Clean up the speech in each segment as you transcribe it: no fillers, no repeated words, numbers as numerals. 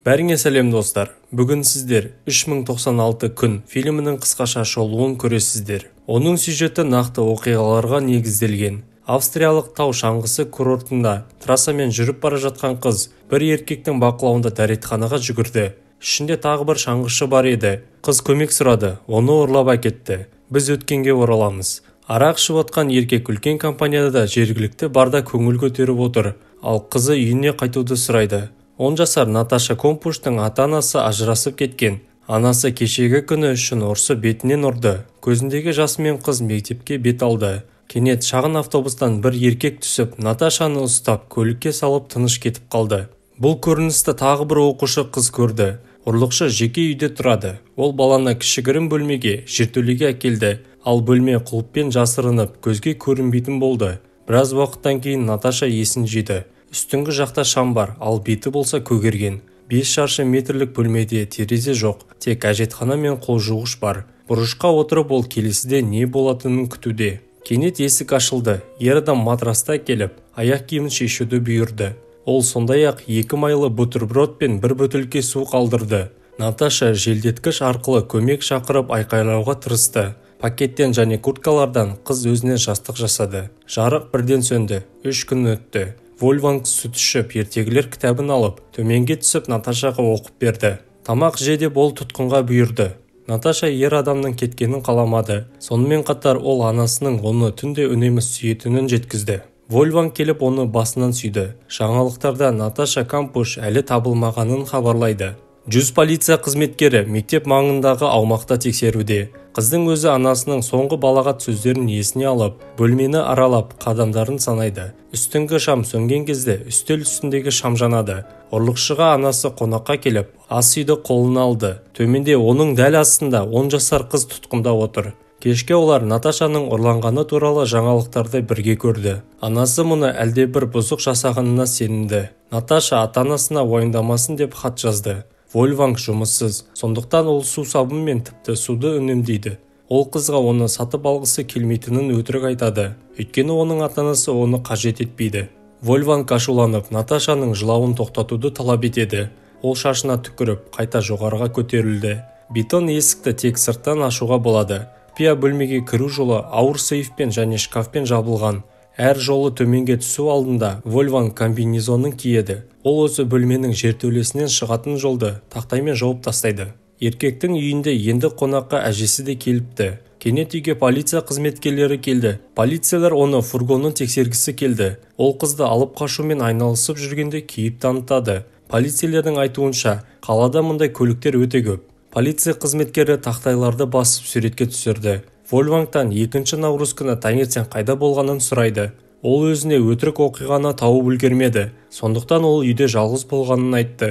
Бәріңе сәлем, достар. Бүгін сіздер 3096 күн фильмінің қысқаша шолуын көресіздер. Оның сюжеті нақты оқиғаларға негізделген. Австриялық тау шаңғысы курортында трассамен жүріп бара жатқан қыз бір еркектің бақылауында дәретханаға жүгірді. Ішінде тағы бір шаңғышы бар еді. Қыз көмек сұрады, оны ұрлап әкетті. Біз өткенге ораламыз. Арақ ішіп отқан еркек үлкен компанияда жергілікті барда көңіл көтеріп отыр, ал қызы үйіне қайтуды сұрайды. 10 жасар Наташа Компуштың ата-анасы ажырасып кеткен. Анасы кешегі күні үшін ұрсы бетінен ұрды. Көзіндегі жасымен қыз мектепке бет алды. Кенет шағын автобустан бір еркек түсіп, Наташаны ұстап, көлікке салып тыныш кетіп қалды. Бұл көріністі тағы бір оқушы қыз көрді. Ұрлықшы жеке үйде тұрады. Ол баланы кішігірім бөлмеге, жертөлеге әкелді. Ал бөлме құлыппен жасырынып, көзге көрінбейтін болды. Біраз уақыттан кейін Наташа есін жиды. Үстіңгі жақта шам бар, ал беті болса көгерген. 5 шаршы метрлік бөлмеде терезе жоқ, тек әжетхана мен қол жуғыш бар. Бұрышқа отырып ол келесіде не болатынын күтуде. Кенет есік ашылды. Ер адам матрасты әкеліп, аяқ киімін шешуді бұйырды. Ол сондай-ақ 2 майлы бутерброд пен бір бөтелке су қалдырды. Наташа желдеткіш арқылы көмек шақырып айқайлауға тырысты. Пакеттен және курткалардан қыз өзіне жастық жасады. Жарық бірден сөнді. 3 күн өтті. Вольфганг сүт ішіп, ертегілер кітабын алып, төменге түсіп Наташаға оқып берді. Тамақ же деп ол тұтқынға бұйырды. Наташа ер адамның кеткенін қаламады. Сонымен қатар ол анасының оны түнде үнемі сүйетінін жеткізді. Вольфганг келіп оны басынан сүйді. Жаңалықтарда Наташа Кампуш әлі табылмағанын хабарлайды. 100 полиция қызметкері мектеп маңындағы аумақта тексеруде. Қыздың өзі анасының соңғы балағат сөздерін есіне алып, бөлмені аралап, қадамдарын санайды. Үстіңгі шам сөнген кезде үстел үстіндегі шам жанады. Ұрлықшыға анасы қонаққа келіп, ас үйді қолына алды. Төменде оның дәл астында 10 жасар қыз тұтқында отыр. Кешке олар Наташаның ұрланғаны туралы жаңалықтарды бірге көрді. Анасы мұны әлде бір бұзық жасағанына сенімді. Наташа ата-анасына уайымдамасын деп хат жазды. Вольфганг жұмыссыз, сондықтан ол су сабын мен тіпті суды үнемдейді. Ол қызға оны сатып алғысы келмейтінін өтірік айтады, өйткені оның ата-анасы оны қажет етпейді. Вольфганг ашуланып, Наташаның жылауын тоқтатуды талап етеді. Ол шашына түкіріп, қайта жоғарыға көтерілді. Бетон есікті тек сырттан ашуға болады. Құпия бөлмеге кіру жолы ауыр сейфпен және шкафпен жабылған. Әр жолы төменге түсу алдында Вольфганг комбинезонын киеді. Ол осы бөлменің жертөлесінен шығатын жолды тақтаймен жауып тастайды. Еркектің үйінде енді қонаққа әжесі де келіпті. Кенет үйге полиция қызметкерлері келді. Полициялар оны фургонын тексергісі келді. Ол қызды алып қашумен айналысып жүргенде кейіп танытады. Полицейлердің айтуынша, қалада мұндай көліктер өте көп. Полиция қызметкері тақтайларды басып суретке түсірді. Вольфгангтан 2 наурыз күні таңертең қайда болғанын сұрайды. Ол өзіне өтірік оқиғаны тауып үлгермеді, сондықтан ол үйде жалғыз болғанын айтты.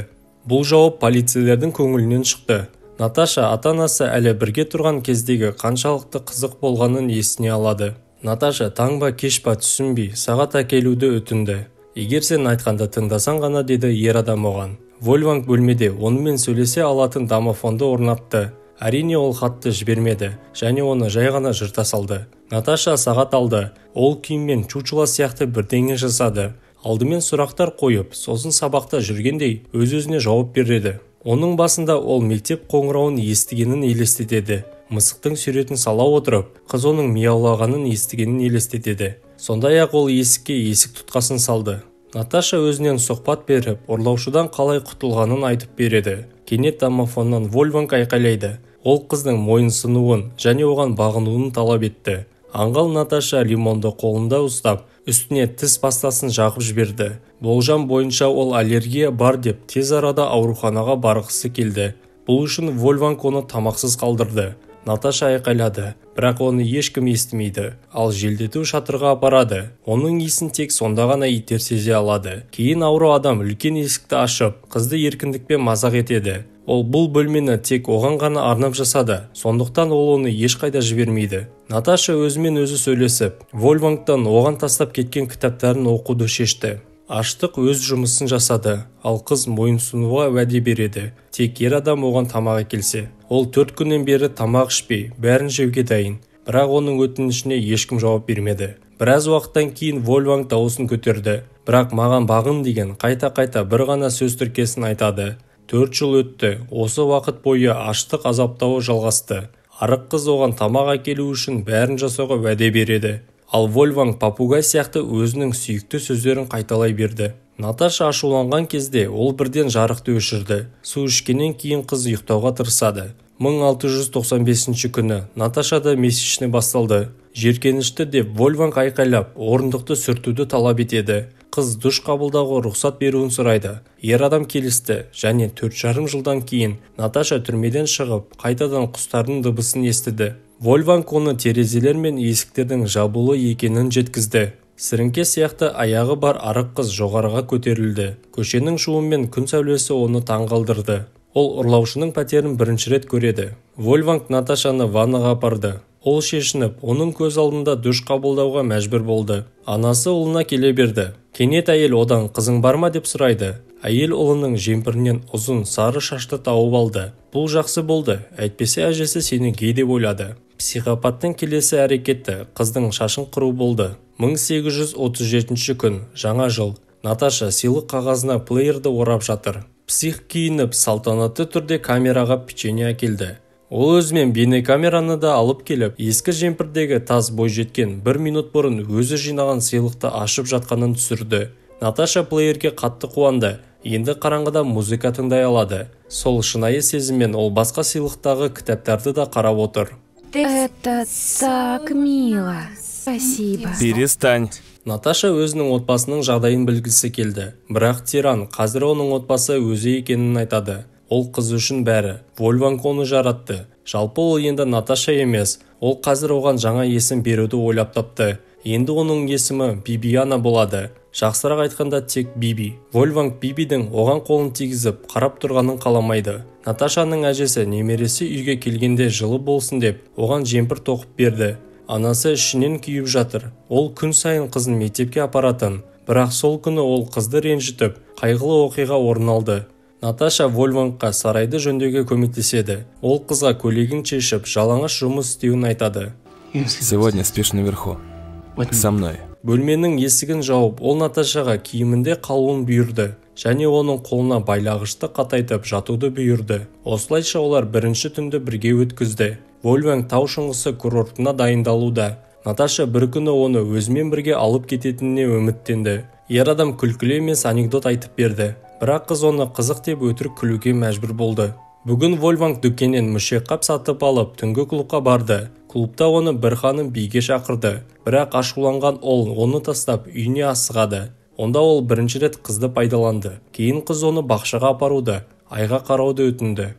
Бұл жауап полицейлердің көңілінен шықты. Наташа ата-анасы әлі бірге тұрған кездегі қаншалықты қызық болғанын есіне алады. Наташа таң ба кеш па түсінбей сағат әкелуді өтінді. Егер сен айтқанды тыңдасаң ғана, деді ер адам оған. Вольфганг бөлмеде онымен сөйлесе алатын домофонды орнатты. Әрине ол хатты жібермеді және оны жай ғана жырта салды. Наташа сағат алды. Ол киіммен чучело сияқты бірдеңе жасады. Алдымен сұрақтар қойып, сосын сабақта жүргендей өз-өзіне жауап береді. Оның басында ол мектеп қоңырауын естігенін елестетеді. Мысықтың суретін сала отырып, қыз оның мияулағанын естігенін елестетеді. Сондай-ақ ол есікке есік тұтқасын салды. Наташа өзінен сұхбат беріп, ұрлаушыдан қалай құтылғанын айтып береді. Кенет домофоннан Вольфганг айқайлайды. Ол қыздың мойынсынуын және оған бағынуын талап етті. Аңғал Наташа лимонды қолында ұстап, үстіне тіс пастасын жағып жіберді. Болжам бойынша ол аллергия бар деп тез арада ауруханаға барғысы келді. Бұл үшін Вольфганг оны тамақсыз қалдырды. Наташа айқайлады, бірақ оны ешкім естімейді. Ал желдету шатырға апарады. Оның иісін тек сонда ғана иттер сезе алады. Кейін ауру адам үлкен есікті ашып, қызды еркіндікпен мазақ етеді. Ол бұл бөлмені тек оған ғана арнап жасады, сондықтан ол оны ешқайда жібермейді. Наташа өзімен өзі сөйлесіп, Вольфгангтан оған тастап кеткен кітаптарын оқуды шешті. Аштық өз жұмысын жасады, ал қыз мойынсұнуға уәде береді. Тек ер адам оған тамақ әкелсе. Ол 4 күннен бері тамақ ішпей, бәрін жеуге дайын. Бірақ оның өтінішіне ешкім жауап бермеді. Біраз уақыттан кейін Вольфганг дауысын көтерді. Бірақ маған бағын деген қайта-қайта бір ғана сөз тіркесін айтады. 4 жыл өтті. Осы уақыт бойы аштық азаптауы жалғасты. Арық қыз оған тамақ әкелу үшін бәрін жасауға уәде береді. Ал Вольфганг попугай сияқты өзінің сүйікті сөздерін қайталай берді. Наташа ашуланған кезде ол бірден жарықты өшірді. Су ішкеннен кейін қыз ұйықтауға тырысады. 1695 күні Наташада месячный басталды. Жеркенішті деп Вольфганг айқайлап, орындықты сүртуді талап етеді. Қыз душ қабылдауға рұқсат беруін сұрайды. Ер адам келісті және 4,5 жылдан кейін Наташа түрмеден шығып, қайтадан құстардың дыбысын естіді. Вольфганг оны терезелер мен есіктердің жабулы екенін жеткізді. Сіріңке сияқты аяғы бар арық қыз жоғарыға көтерілді. Көшенің шуы мен күн сәулесі оны таңғалдырды. Ол ұрлаушының пәтерін бірінші рет көреді. Вольфганг Наташаны ваннаға апарды. Ол шешініп, оның көз алдында душ қабылдауға мәжбүр болды. Анасы ұлына келе берді. Кенет әйел одан қызың бар ма деп сұрайды. Әйел ұлының жемпірінен ұзын сары шашты тауып алды. Бұл жақсы болды, әйтпесе әжесі сені гей деп ойлады. Психопаттың келесі әрекеті қыздың шашын қыру болды. 1837 күн, жаңа жыл. Наташа сыйлық қағазына плеерді орап жатыр. Псих киініп, салтанатты түрде камераға печенье әкелді. Ол өзімен бейнекамераны да алып келіп, ескі жемпірдегі таз бойжеткен бір минут бұрын өзі жинаған сыйлықты ашып жатқанын түсірді. Наташа плеерге қатты қуанды. Енді қараңғыда музыка тыңдай алады. Сол шынайы сезіммен ол басқа сыйлықтағы кітаптарды да қарап отыр. Это так мило. Спасибо. Перестань. Наташа өзінің отбасының жағдайын білгісі келді. Бірақ тиран қазір оның отбасы өзі екенін айтады. Ол қыз үшін бәрі. Вольфганг оны жаратты. Жалпы ол енді Наташа емес. Ол қазір оған жаңа есім беруді ойлап тапты. Енді оның есімі Бибиана болады. Жақсырақ айтқанда тек Биби. Вольфганг Бибидің оған қолын тигізіп, қарап тұрғанын қаламайды. Наташаның әжесі немересі үйге келгенде жылы болсын деп, оған жемпір тоқып берді. Анасы ішінен күйіп жатыр. Ол күн сайын қызын мектепке апаратын. Бірақ сол күні ол қызды ренжітіп, қайғылы оқиға орын алды. Наташа Вольфгангқа сарайды жөндеуге көмектеседі. Ол қызға көйлегін шешіп, жалаңаш жұмыс істеуін айтады. Сегодня спишь наверху. Со мной. Бөлменің есігін жауып, ол Наташаға киімінде қалуын бұйырды және оның қолына байлағышты қатайтып жатуды бұйырды. Осылайша олар бірінші түнді бірге өткізді. Вольфганг тау шыңғысы курортына дайындалуда. Наташа бір күні оны өзімен бірге алып кететініне үміттенді. Ер адам күлкілі емес анекдот айтып берді. Бірақ қыз оны қызық деп өтірік күлуге мәжбүр болды. Бүгін Вольфганг дүкеннен мүшеқап сатып алып, түнгі клубқа барды. Клубта оны бір ханым биге шақырды. Бірақ ашуланған ол оны тастап үйіне асығады. Онда ол бірінші рет қызды пайдаланды. Кейін қыз оны бақшаға апаруды, айға қарауды өтінді.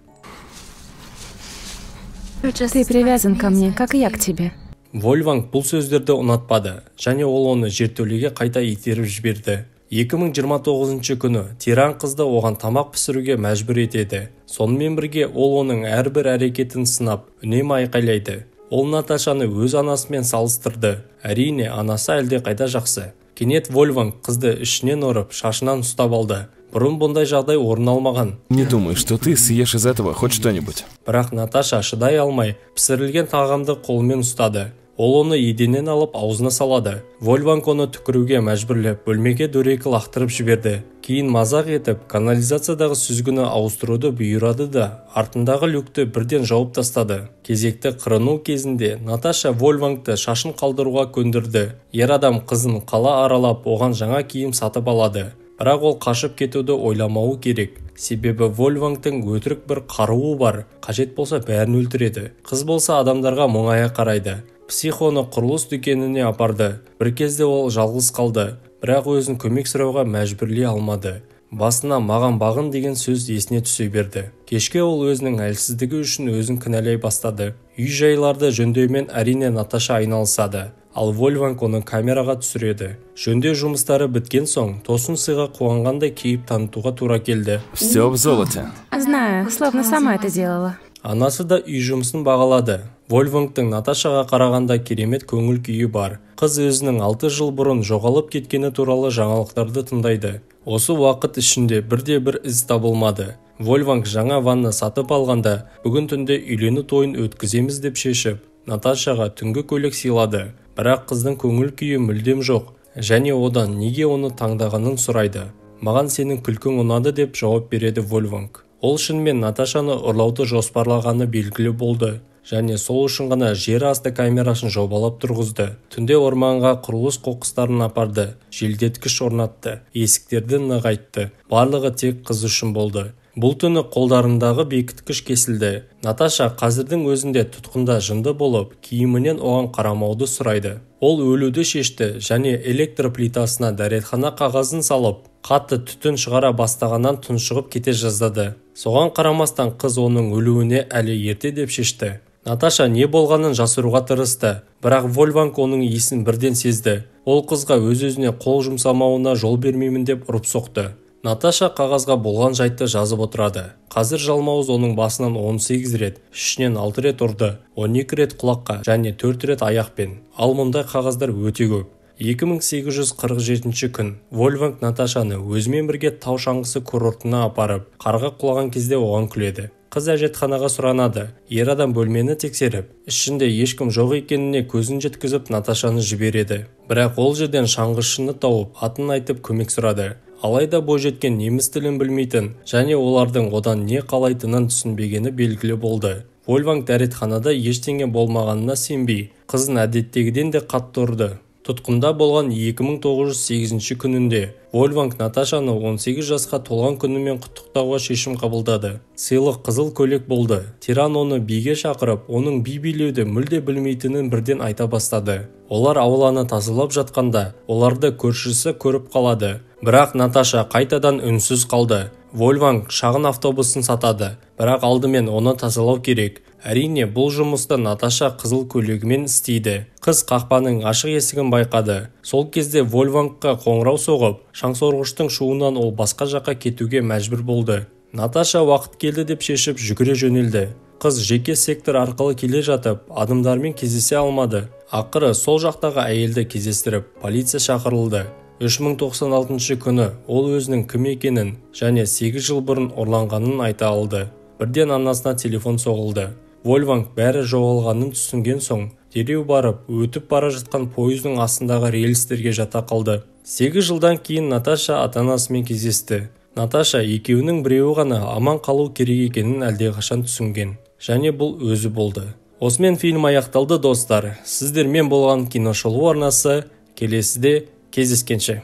Ты привязан ко мне, как и я к тебе. Вольфганг бұл сөздерді ұнатпады және ол оны жертөлеге қайта итеріп жіберді. 2029 күні тиран қызды оған тамақ пісіруге мәжбүр етеді. Сонымен бірге ол оның әрбір әрекетін сынап, үнемі айқайлайды. Ол Наташаны өз анасымен салыстырды. Әрине, анасы әлдеқайда жақсы. Кенет Вольфганг қызды ішінен ұрып, шашынан ұстап алды. Бұрын бұндай жағдай орын алмаған. Не думай, что ты съешь из этого хоть что-нибудь. Бірақ Наташа шыдай алмай, пісірілген тағамды қолымен ұстады. Ол оны еденнен алып аузына салады. Вольфганг оны түкіруге мәжбүрлеп, бөлмеге дөрекі лақтырып жіберді. Кейін мазақ етіп, канализациядағы сүзгіні ауыстыруды бұйырады да, артындағы люкті бірден жауып тастады. Кезекті қырыну кезінде Наташа Вольфгангты шашын қалдыруға көндірді. Ер адам қызын қала аралап, оған жаңа киім сатып алады. Бірақ ол қашып кетуді ойламауы керек. Себебі Вольфгангтың өтірік бір қаруы бар. Қажет болса бәрін өлтіреді. Қыз болса адамдарға мұңая қарайды. Псих оны құрылыс дүкеніне апарды. Бір кезде ол жалғыз қалды. Бірақ өзін көмек сұрауға мәжбүрлей алмады. Басына маған бағын деген сөз есіне түсе берді. Кешке ол өзінің әлсіздігі үшін өзін кінәлай бастады. Үй жайларды жөндеумен әрине Наташа айналысады. Ал Вольфганг оны камераға түсіреді. Жөндеу жұмыстары біткен соң, тосын сыйға қуанғандай кейіп танытуға тура келді. Все в золоте. Знаю, словно сама это делала. Анасы да үй жұмысын бағалады. Вольфгангтың Наташаға қарағанда керемет көңіл күйі бар. Қыз өзінің 6 жыл бұрын жоғалып кеткені туралы жаңалықтарды тыңдайды. Осы уақыт ішінде бірде-бір із табылмады. Вольфганг жаңа ванна сатып алғанда, бүгін түнде үйлену тойын өткіземіз деп шешіп, Наташаға түнгі көйлек сыйлады. Бірақ қыздың көңіл күйі мүлдем жоқ және одан неге оны таңдағанын сұрайды. Маған сенің күлкің ұнады деп жауап береді Вольфганг. Ол шынымен Наташаны ұрлауды жоспарлағаны белгілі болды және сол үшін ғана жер асты камерасын жобалап тұрғызды. Түнде орманға құрылыс қоқыстарын апарды, желдеткіш орнатты, есіктерді нығайтты. Барлығы тек қыз үшін болды. Бұл түні қолдарындағы бекіткіш кесілді. Наташа қазірдің өзінде тұтқында жынды болып, киімінен оған қарамауды сұрайды. Ол өлуді шешті және электр плитасына дәретхана қағазын салып, қатты түтін шығара бастағаннан тұншығып кете жаздады. Соған қарамастан қыз оның өлуіне әлі ерте деп шешті. Наташа не болғанын жасыруға тырысты, бірақ Вольфганг оның иісін бірден сезді. Ол қызға өз-өзіне қол жұмсамауына жол бермеймін деп ұрып соқты. Наташа қағазға болған жайтты жазып отырады. Қазір жалмауыз оның басынан 18 рет, ішінен 6 рет ұрды, 12 рет құлаққа және 4 рет аяқпен. Ал мұндай қағаздар өте көп. 2847 күн Вольфганг Наташаны өзімен бірге тау шаңғысы курортына апарып, қарға құлаған кезде оған күледі. Қыз әжетханаға сұранады. Ер адам бөлмені тексеріп, ішінде ешкім жоқ екеніне көзін жеткізіп Наташаны жібереді. Бірақ ол жерден шаңғышыны тауып, атын айтып көмек сұрады. Алайда бойжеткен неміс тілін білмейтін және олардың одан не қалайтынын түсінбегені белгілі болды. Вольфганг дәретханада ештеңе болмағанына сенбей, қызын әдеттегіден де қатты ұрды. Тұтқында болған 2908 күнінде Вольфганг Наташаны 18 жасқа толған күнімен құттықтауға шешім қабылдады. Сыйлық қызыл көйлек болды. Тиран оны биге шақырып, оның би билеуді мүлде білмейтінін бірден айта бастады. Олар ауланы тазалап жатқанда, оларды көршісі көріп қалады. Бірақ Наташа қайтадан үнсіз қалды. Вольфганг шағын автобусын сатады, бірақ алдымен оны тазалау керек. Әрине, бұл жұмысты Наташа қызыл көйлегімен істейді. Қыз қақпаның ашық есігін байқады. Сол кезде Вольфгангқа қоңырау соғып, шаңсорғыштың шуынан ол басқа жаққа кетуге мәжбүр болды. Наташа уақыт келді деп шешіп жүгіре жөнелді. Қыз жеке сектор арқылы келе жатып, адамдармен кездесе алмады. Ақыры сол жақтағы әйелді кездестіріп, полиция шақырылды. 3096 күні ол өзінің кім екенін және 8 жыл бұрын ұрланғанын айта алды. Бірден анасына телефон соғылды. Вольфганг бәрі жоғалғанын түсінген соң, дереу барып, өтіп бара жатқан пойыздың астындағы рельстерге жата қалды. 8 жылдан кейін Наташа ата-анасымен кездесті. Наташа екеуінің біреуі ғана аман қалу керек екенін әлдеқашан түсінген. Және бұл өзі болды. Осымен фильм аяқталды, достар. Сіздермен болған Киношолу арнасы. Келесіде кездескенше.